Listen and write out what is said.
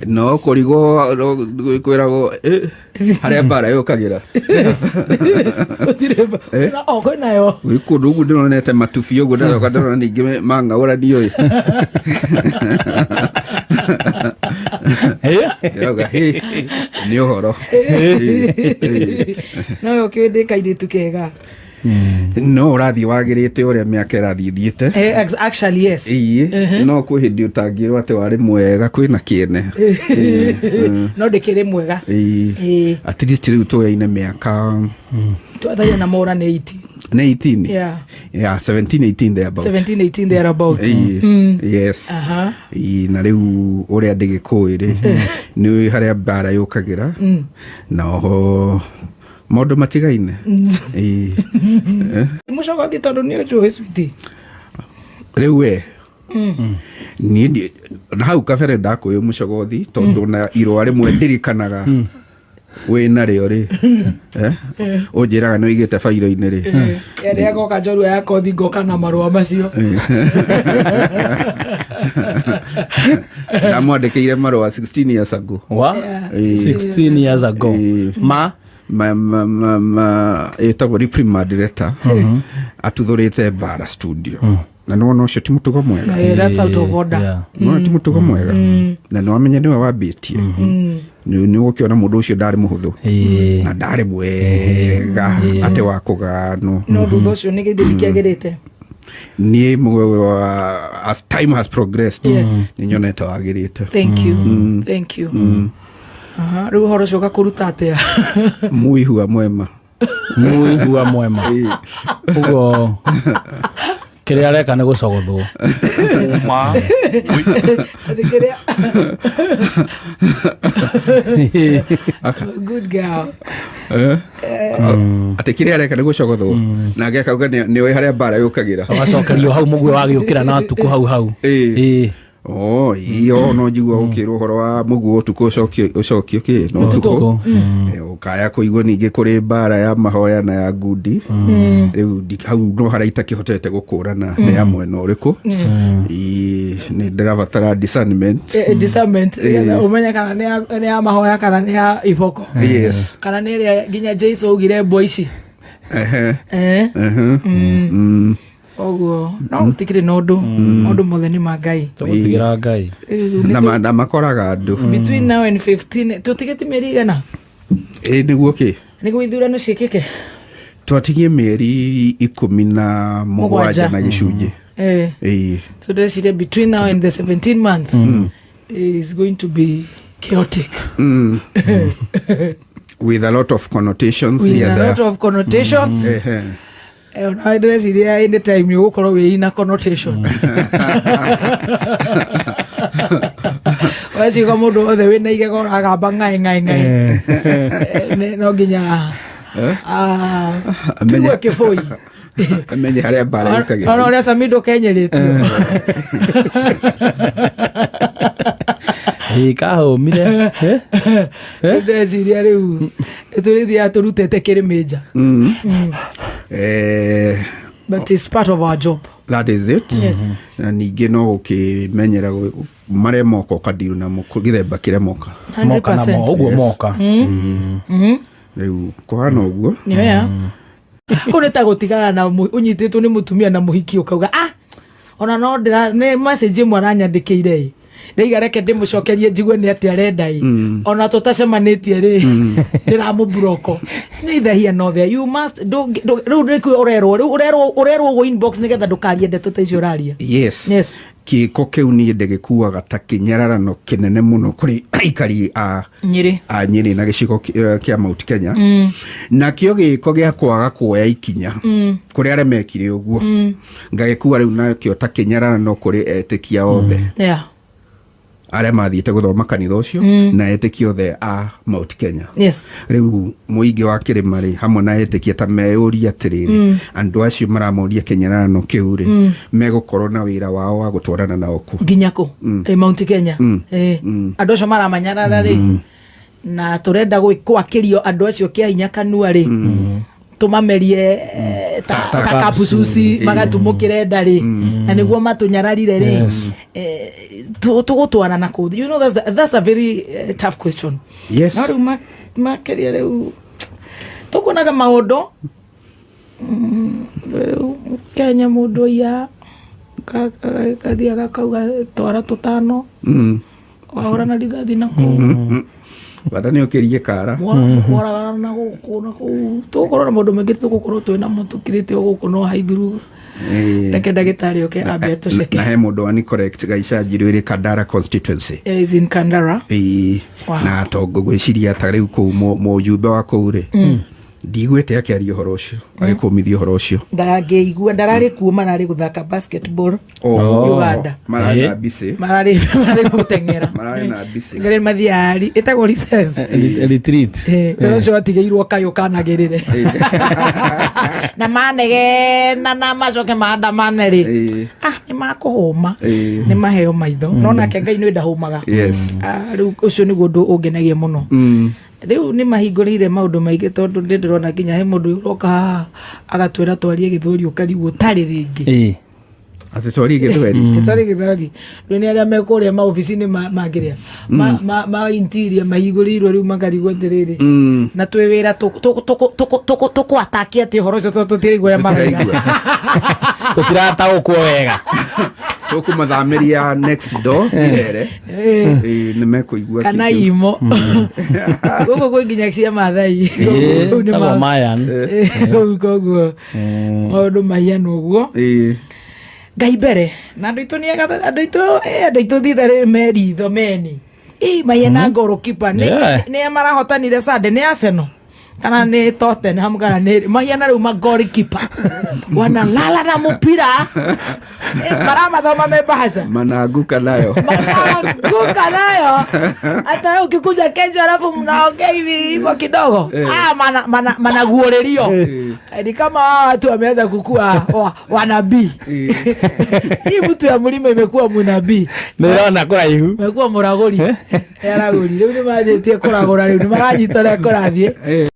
No kũrigwo no kwĩragwo harĩa mbara yũkagĩra. Gũtirĩ o kwĩnayo. Gwĩ kũndũ ũguo ndĩronete matubi ũguo, ndacoka ndĩrona ningĩ mang'aũranio ĩ. Ndĩrauga hĩ nĩ ũhoro. No ũkĩũĩ ndĩ kairĩtu kega. No ũrathiĩ wagĩrĩte ũrĩa mĩaka ĩrathiĩ thiĩte. Actually yes. Ĩĩ, no kwĩ hĩndĩ ũtangĩrwo atĩ warĩ mwega kwĩna kĩene. No ndĩkĩrĩ mwega. Ĩĩ. Ĩĩ. At least rĩu tũyaine mĩaka Twathagia na mora nĩ 18. Nĩ 18. Yeah. Yeah, 17, 18 there about. 17, 18 there about. Ĩĩ. Yes. Ĩĩ, na rĩu ũrĩa ndĩgĩkũĩ rĩ, nĩ harĩa mbara yũkagĩra na oho maũndũ matigaine. Ĩĩ. Mũcogothi tondũ nĩ ũnjũĩ switi. Rĩu we niĩ na hau kabere ndakũĩ mũcogothi tondũ na irũa rĩmwe ndirikanaga wĩ narĩo rĩ, ũnjĩraga nĩ ũigĩte bairo-inĩ rĩ. Rĩrĩa ngoka njorua ya kothi ngoka na marũa macio. Ndamwandĩkĩire marũa 16 years ago. Wa 16 years ago. Ma Ma ĩtagwo reprimand letter atuthũrĩte mbara studio, na nĩwona ũcio ti mũtugo mwega. That's out of order. Nĩwona ti mũtugo mwega, na nĩwamenya nĩwe wambĩtie, nĩ ũgũkĩona mũndũ ũcio ndarĩ mũhũthũ na ndarĩ mwega atĩ wa kũganwo. No thutha ũcio nĩ gĩthĩ kĩagĩrĩte. Niĩ mũgwe wa as time has progressed nĩ nyonete wagĩrĩte. Thank you, thank you. Aha, rĩu ũhoro ũcio ũgakũruta atĩa? Mũihua mwema. Mũigua mwema ũguo kĩrĩa areka nĩ gũcogothwo. Ma Atĩ kĩrĩa good girl. Atĩ kĩrĩa areka nĩ gũcogothwo, nake akauga nĩ oĩ harĩa mbara yũkagĩra. Agacokerio hau mũguĩ wagĩũkĩra na tukũ hau hau. Ĩĩ. Oh, iyo no njigua gũkĩrwo ũhoro wa mũguo ũtukũ ũcokio ũcokio kĩ no ũtukũ. Ũtukũ. Ũkaya kũigua ningĩ kũrĩ mbara ya mahoya na ya ngundi rĩu hau no harĩa itakĩhotete gũkũrana nĩ ya mwena ũrĩkũ. Ĩĩ, nĩ ndĩrabatara discernment. Discernment nĩgetha ũmenye kana nĩ ya mahoya kana nĩ ya iboko. Yes. Kana nĩ ĩrĩa nginya Jesu augire mbwa ici. Koguo no gũtikĩrĩ na ũndũ, maũndũ mothe nĩ ma Ngai. Tũgũtigĩra Ngai. Rĩu nĩ Na makoraga andũ. Between now and 15 tũtigĩti mĩeri igana? Ĩ nĩguo kĩ? Nĩguo ithurano ciĩkĩke. Twatigie mĩeri 17 Mũgwanja. na gĩcunjĩ. Ĩĩ. So ndĩreciria between now and the 17 month is going to be chaotic. With a lot of connotations with here a there. Lot of connotations. Ona ndĩreciria any time nĩ ũgũkorwo wĩ ina connotation waciga mũndũ wothe wĩna igego ũragamba ng'aĩ ng'aĩ ng'aĩ. No nginya pigwe kĩbũi. Amenye harĩa mbara yũkagĩra. Ona ũrĩa Samido kenyerĩtio. Ĩĩ, kahũmire. Ndĩreciria rĩu tũrĩthiaga tũrutĩte kĩrĩmĩnja. But it's part of our job. That is it. Yes. Na ningĩ no gũkĩmenyera marĩa moka ũkandiru namo gĩthemba kĩrĩa moka. Moka namo 100%. ũguo moka. Rĩu kũhana ũguo. Yeah. Kũu nĩ ta gũtigana na ũnyitĩtwo nĩ mũtumia na mũhiki ũkauga ah ona no ndĩra nĩ message ĩmwe aranyandĩkĩire ĩ ndaiga reke ndĩmũcokerie njigue nĩ atĩ arenda ĩ ona tũtacemanĩtie rĩ ndĩramũburoko. It's neither here nor there. You must rĩu nĩkuo ũrerwo, rĩu ũrerwo ũguo inbox nĩgetha ndũkarie ndeto ta icio ũraria. Yes. Yes. Kĩko kĩu niĩ ndĩgĩkuaga ta kĩnyararano kĩnene mũno kũrĩ aikari a Nyĩrĩ. A Nyĩrĩ na gĩcigo kĩa Mount Kenya, nakĩo gĩko gĩa kwaga kuoya ikinya kũrĩ arĩa mekire ũguo ngagĩkua rĩu nakĩo ta kĩnyararano kũrĩ etĩkia othe arĩa mathiĩte gũthoma kanitha ũcio na etĩkia othe a Mount Kenya. Rĩu mũingĩ wa kĩrĩma rĩ hamwe na etĩkia ta meyũria atĩrĩrĩ, andũ acio maramoria kĩnyararano kĩu rĩ, megũkorwo na wĩra wao wa gũtwarana nao kũ? Nginya kũ? Mount Kenya. Andũ acio maramanyarara rĩ, na tũrenda gwakĩrio andũ acio kĩa hinya kanua rĩ. Tũmamerie ta kapucuci magatumũkĩre nda rĩ, na nĩguo matũnyararire rĩ. Tũgũtwara na kũ? That's a very tough question. No rĩu makĩria rĩu tũkuonaga maũndũ rĩu Kenya, mũndũ ia kathiaga kauga twara tũtano, wahũra na rithathi na kũu. Bata nĩ ũkĩrie kara. Woragana na gũkũ na kũu, tũgũkorwo na maũndũ maingĩ, tũgũkorwo twĩ namo tũkirĩte o gũkũ no haithuru. Reke ndagĩtarĩ oke ambe atũceke. Na he mũndũ wani correct, Gaicanjirũ ĩrĩ Kandara constituency. Is in Kandara. Ĩĩ. Wow. Na tongo gwĩciria ta rĩu kũu mũjumbe wa kũu rĩ, ndiguĩte akĩaria ũhoro ũcio, agĩkũmithia ũhoro ũcio. Ndangĩigua, ndararĩ kuo, mararĩ gũthaka basketball. Oh. Uganda. Mararĩ na busy. Mararĩ gũteng'era. Mararĩ na busy. Ngarĩ mathiaga ĩtagwo recess. Retreat. Wĩra ũcio watigĩirwo kayũ kanagĩrĩre na manegena na macoke maandamane rĩ, ah, nĩ makũhũma. Nĩ maheo maitho, no nake Ngai nĩ ndahũmaga. Ah, rĩu ũcio nĩguo ũndũ ũngenagia mũno. Rĩu nĩ mahingũrĩire maũndũ maingĩ, tondũ ndĩ ndĩrona nginya he mũndũ ũroka haha agatwĩra twarie Gĩthweri, ũkarigwo tarĩ rĩngĩ. Atĩ twarie Gĩthweri? Twarie Gĩthweri. Rĩu nĩ arĩa me kũrĩa maobici-inĩ mangĩrĩa ma interior mahingũrĩirwo rĩu makarigwo atĩrĩrĩ, na twĩ wĩra tũkũatakia atĩ ũhoro ũcio, tondũ tũtiraigua ũrĩa marauga. Tũtiraigua. Tũtirataũkwo wega. Tũkũmathamĩria next door irere. Ĩĩ, nĩ mekũigua. Kana kĩu. imo gũkũ kwĩ nginya cia Mathai. Kũu nĩ Tagwo Mayan. Kũu koguo maũndũ mahiana ũguo. Ngai mbere na andũ aitũ nĩ ega, andũ aitũ, andũ aitũ thitha rĩ meritho meni ĩ mahiana goalkeeper nĩ nĩ marahotanire Sunday, nĩ Arsenal kana nĩ Tottenham kana nĩ mahiana rĩu ma goalkeeper wanalala na mũpira. Maramathoma me bahasha. Mananguka nayo. Manaanguka nayo, hata wewe ukikuja kesho alafu mnaongea hivi hivyo kidogo, ah, mana managuorerio. Ni kama hawa watu wameanza kukua wanabii. Hii mtu ya mlima imekuwa munabii. Nĩ ĩrona kũraihu. Imekuwa mũragũri, aragũri rĩu nĩ manjĩtie kũragũra, rĩu nĩ maranyita ũrĩa kũrathiĩ.